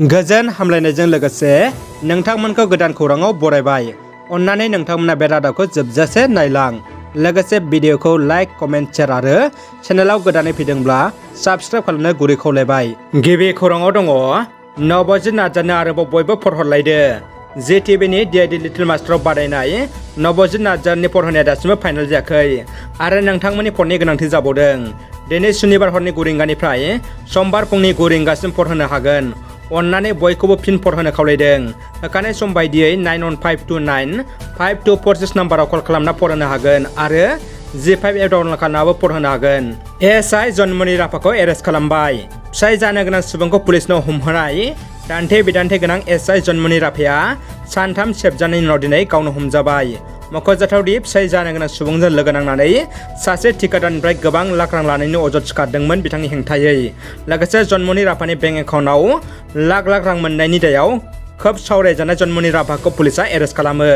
गोजोन हामलायनायजों लोगोसे नोंथांमोनखौ गोदान खौराङाव बरायबाय। अन्नानै नोंथांमोना बे रादाबखौ जोबजासे नायलां। लोगोसे भिडिअखौ लाइक, कमेन्ट, शेयार आरो चेनेलाव गोदानै फैदोंब्ला साबस्क्राइब खालामनो गुरै खावलायबाय। गिबि खौराङाव दङ नवजित नार्जारिनो आरोबाव बयबो फट हरलायदो। JTBनि DID लिटिल मास्टाराव बादायनाय नवजित नार्जारिनि फट होनाया दासिमबो फाइनाल जायाखै आरो नोंथांमोननि फटनि गोनांथि जाबावदों। दिनै सुनिबार हरनि 9 रिंगानिफ्राय समबार फुंनि 9 रिंगासिम फट होनो हागोन। अन्नानै बयखौबो फिन फट होनो खावलायदों। होखानाय सम बायदियै 9152952446 नाम्बाराव कल खालामना फट होनो हागोन आरो G5 एप डाउनलड खालामनाबो फट होनो हागोन। SI जनमननि राफाखौ एरेस्ट खालामबाय। फिसाय जानो गोनां सुबुंखौ पुलिसनो हमहोनाय दान्थे बिदान्थे गोनां SI जनमननि राफाया सानथाम सेबजानायनि उनाव दिनै गावनो हमजाबाय। मख'जाथावदि फिसाय जानो गोनां सुबुंजों लोगो नांनानै सासे ठिकादारनिफ्राय गोबां लाख रां लानायनि अजद सिखारदोंमोन बिथांनि हेंथायै। लोगोसे जनमननि राफानि बेंक एकाउन्टआव लाख रां मोननायनि दायाव खोब सावरायजानाय जनमननि राफाखौ पुलिसा एरेस्ट खालामो।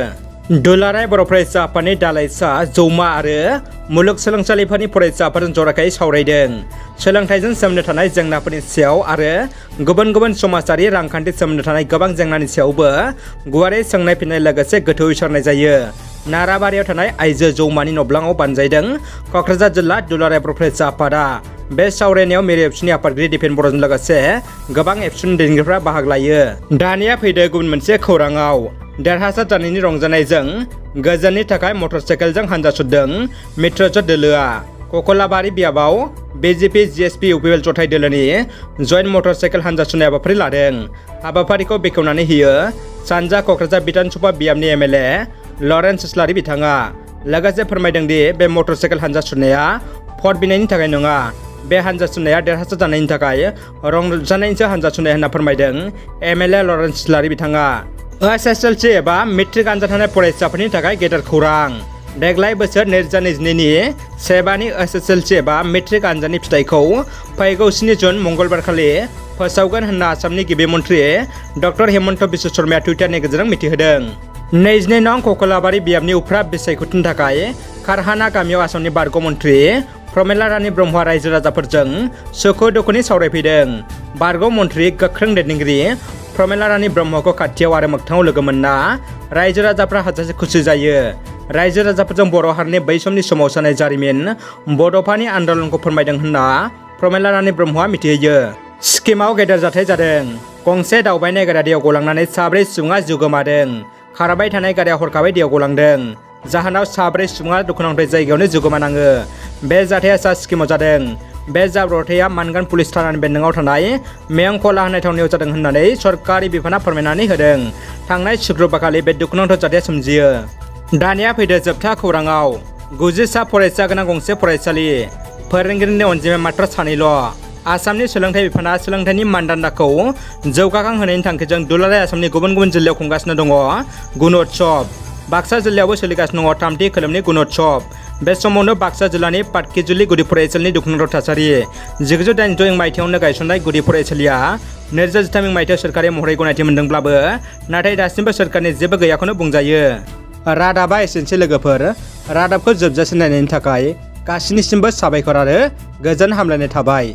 दुलाराय बर' फरायसा आफादनि दालाइसा जौमा आरो मुलुगसोलोंसालिफोरनि फरायसा आफादजों जर'खायै सावरायदों। सोलोंथाइजों सोमोन्दो थानाय जेंनाफोरनि सायाव आरो गुबुन गुबुन समाजारि रांखान्थि सोमोन्दो थानाय गोबां जेंनानि सायावबो गुवारै सोंनाय फिननाय लोगोसे गोथौयै सावरायनाय जायो। नाराबारियाव थानाय आइजो जौमानि नब्लाङाव बानजायदों क'क्राझार जिल्ला दुलाराय बर' फरायसा आफादा। बे सावरायनायाव मेरि एबसुनि आफादगिरि दिपेन बर'जों लोगोसे गोबां एबसुनि दैदेनगिरिफ्रा बाहागो लायो। दानिया फैदो गुबुन मोनसे खौराङाव। देरहासार जानायनि रंजानायजों गोजोननि थाखाय मटर साइकेलजों हानजा सुरदों मित्रजोत दोलोआ। ककलाबारि बियाबाव BJP GSP UPPL जथाय दोलोनि जयेन्ट मटर साइकेल हानजा सुरनाय हाबाफारि लादों। हाबाफारिखौ बेखेवनानै होयो सानजा क'क्राझार बिधानसभा बियाबनि MLA लरेन्स इस्लारि बिथाङा। लोगोसे फोरमायदों दि बे मटर साइकेल हानजा सुरनाया भट बिनायनि थाखाय नङा। बे हानजा सुरनाया देरहासार जानायनि थाखाय रंजानायनिसो हानजा सुरनाय होनना फोरमायदों MLA लरेन्स इस्लारि बिथाङा। SSLC एबा मेट्रिक आनजाद होनाय फरायसाफोरनि थाखाय गेदेर खौरां। देग्लाय बोसोर 2022नि सेबानि SSLC एबा मेट्रिक आनजादनि फिथाइखौ फैगौ 7 जुन मंगलबारखालि फोसावगोन होनना आसामनि गिबि मन्थ्रि डक्टर हेमन्त बिश्व शर्माया टुइटारनि गेजेरजों मिथिहोदों। 22 नं ककलाबारि बियाबनि उफ्रा बिसायख'थिनि थाखाय कारहाना गामियाव आसामनि बारग' मन्थ्रि प्रमेला रानी ब्रह्मआ रायजो राजाफोरजों सुखु दुखुनि सावरायफैदों। बारग' मन्थ्रि गोख्रों दैदेनगिरि प्रमेला रानी ब्रह्मखौ खाथियाव आरो मोगथाङाव लोगो मोनना रायजो राजाफ्रा हाजासे खुसि जायो। रायजो राजाफोरजों बर' हारिनि बै समनि सोमावसारनाय जारिमिन बड'फानि आन्दलनखौ फोरमायदों होनना प्रमेला रानी ब्रह्मआ मिथिहोयो। सिक्किमाव गेदेर जाथाय जादों। गंसे दावबायनाय गारिया दैयाव गलांनानै 4 सुबुङा जिउ गोमादों। खारबाय थानाय गारिया हरखाबै दैयाव गलांदों। जाहोनाव 4 सुबुङा दुखुनांथाव जायगायावनो जिउ गोमानाङो। बे जाथाया सा सिक्किमाव जादों। बे जाब्रबथाया मानगान पुलिस थानानि बेन्दोंआव थानाय मेयंखला होननाय थावनियाव जादों होननानै सरकारि बिफाना फोरमायनानै होदों। थांनाय शुक्रबारखालि बे दुखुनांथाव जाथाया सोमजियो। दानिया फैदो जोबथा खौराङाव। 90 फरायसा गोनां गंसे फरायसालि। फोरोंगिरिनि अनजिमाया मात्र 2ल'। आसामनि सोलोंथाइ बिफाना सोलोंथाइनि मानदान्दाखौ जौगाखां होनायनि थांखिजों दुलाराय आसामनि गुबुन गुबुन जिल्लायाव खुंगासिनो दङ गुणोत्सव। बाक्सा जिल्लायावबो सोलिगासिनो दङ 3थि खोलोबनि गुणोत्सव। बे समावनो बाक्सा जिल्लानि पाटकिजुलि गुदि फरायसालिनि दुखुनांथाव थासारि। 1986 मायथाइयावनो गायसननाय गुदि फरायसालिया 2013 मायथाइयाव सोरखारि महरै गनायथि मोनदोंब्लाबो नाथाय दासिमबो सोरखारनि जेबो गैयाखौनो बुंजायो। रादाबा एसेनोसै लोगोफोर। रादाबखौ जोबजासे नायनायनि थाखाय गासिनिसिमबो साबायखर आरो गोजोन हामलायनाय थाबाय।